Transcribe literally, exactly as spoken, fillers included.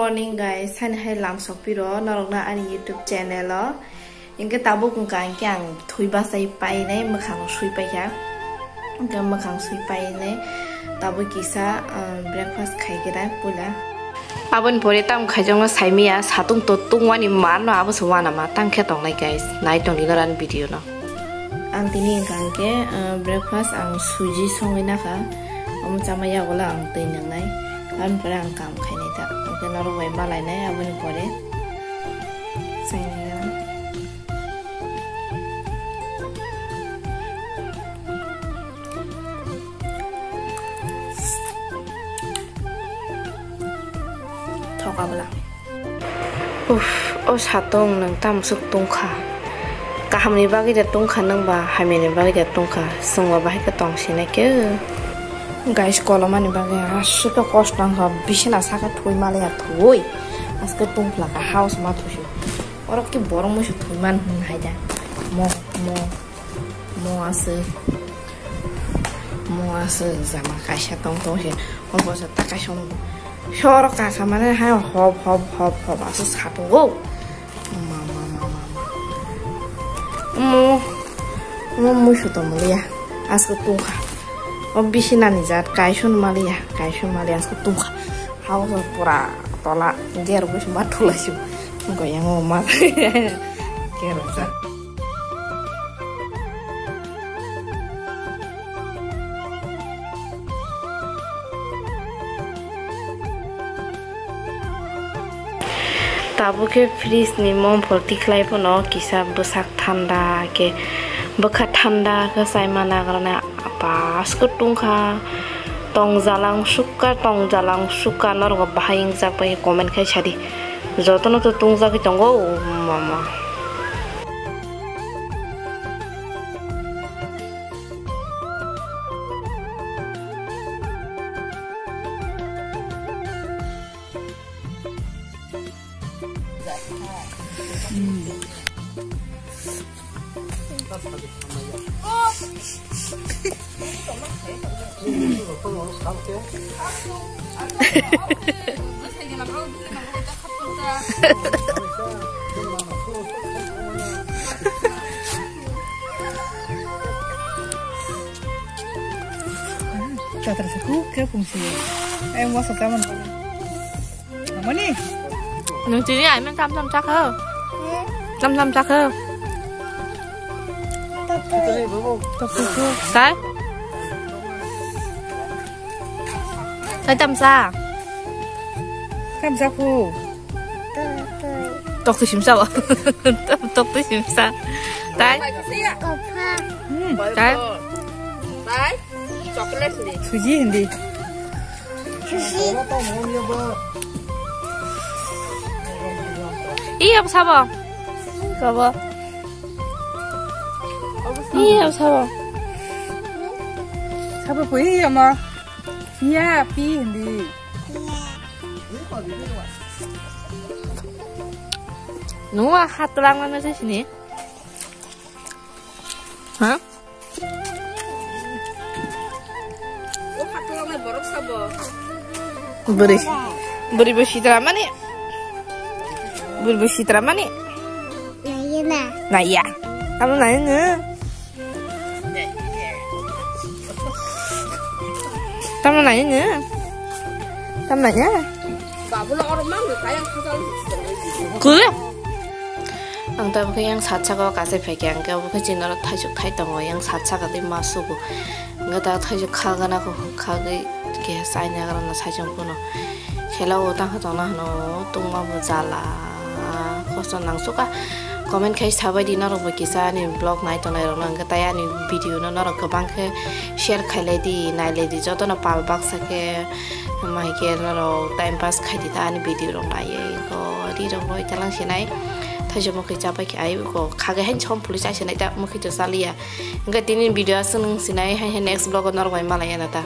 Morning guys, sani hai lam sokpiro norokno ani YouTube channel o. Hinkhe tabuk wngkha hinkhe ang thwi bachai painai, mwkhang sui paikha. Hinkhe mwkhang sui painai tabuk kisa, um, breakfast khaikhwna puila. Aboni pore tamo khaijakno saimanya, satung to tungmani manno abo se uanama tangkhe tongnai guys. Nai tongdi norani video no. Ang tini wngkha hinkhe, uh, breakfast ang suji songwi nakha. Omo chama yagulo ang twi nwngnai. Aboni pore ang kam khainai ta. Hinkhe norok bai malainai aboni pore. Sainai ang. Thoka bwla. Uff, o satung nwng tamo swk tungkha? Kahamni bagwi da tungkha nwng ba hamyani bagwi da tungkha? Chwngbo bahai khe tong sinai khe. Guys, kolomani bagwi aswk khe kosto wngkha, bisina saka thwi maliya thwi. Aske tungphla ka house ma thwi. Oro ki borok muisu thwi man hai da. Mo, mo. Mo aswk, mo aswk jama kaisa tong tong se, o bwsa ta kaisa wng. Soro kasa mane hai hop hop hop hop aswk satungo. Ma, ma, ma, ma, ma. Mo, mo muisu tong maliya. Aswk tungkha. O bisinani jat kaisa wng maliya, kaisa wng maliya aswk tungkha. Hao pura tola gero bwswk ma thulaisu. Goyang o ma gero jat. Tabuk khe fridge ni mom phol tikhlai phano kisa bwsak thanda khe, bwkha thanda khe chai ma nagrana. Apa asko tungkha, tong jalang sukha, tong jalang sukha, norok bahai wngjak bai comment khai sadi. Jotono to tungjagwi tongo, mama. Chatra sa kuk khe pungsi. Ai, mo sa chaman. Mani? Nung tini ai men tam tam chak ho. Tam tam chak ho. Sai? Sai tam sa? Tam sa ku. Tok tu simsa ba. Tok tu simsa. Tai? Hmm, tai? Tai? Chocolate hindi. Suji hindi. Suji. Iya, sabo. Sabo. Iya, sabo. Sabo ku iya ma. Iya, pi hindi. Nua hat lang mana sih sini? Ha? Bwrwi, bwrwi bo sitra mani. Bwrwi bo sitra mani. Naiya na. Naiya. Tamo naiya nge. Tamo naiya nge. Tamo naiya. Babulo oro mang kaya khajal. Kuya. Ang tabuk khe yang sat saka o kasai phaikha, ang khe obo khe chini oro thaisuk thai tongo, yang sat saka tei ma sugo. Ang khe ta thaisuk kha gana kho, kha gwi khe chaina gana no saichung phano. Khela o tang kha tongna hwno tungma bo jala. Kosto nang suka. Comment khai sabai di norok bo kisa ani vlog nai tongnai rok no, ang khe tai ani video no norok kwbang khe share khai lai di, nai lai di, joto no pal baksa khe. Mai khe norok time pass khai di ta ani video rok naiwi ko ri rok roi talang sinai. Thaisa mokhe chapai khe ai ko khage hain chom puli chai sinai ta mokhe to chaliya. Hingke tini video aswk nung sinai hai hai next vlog o norok bai malai ya na ta.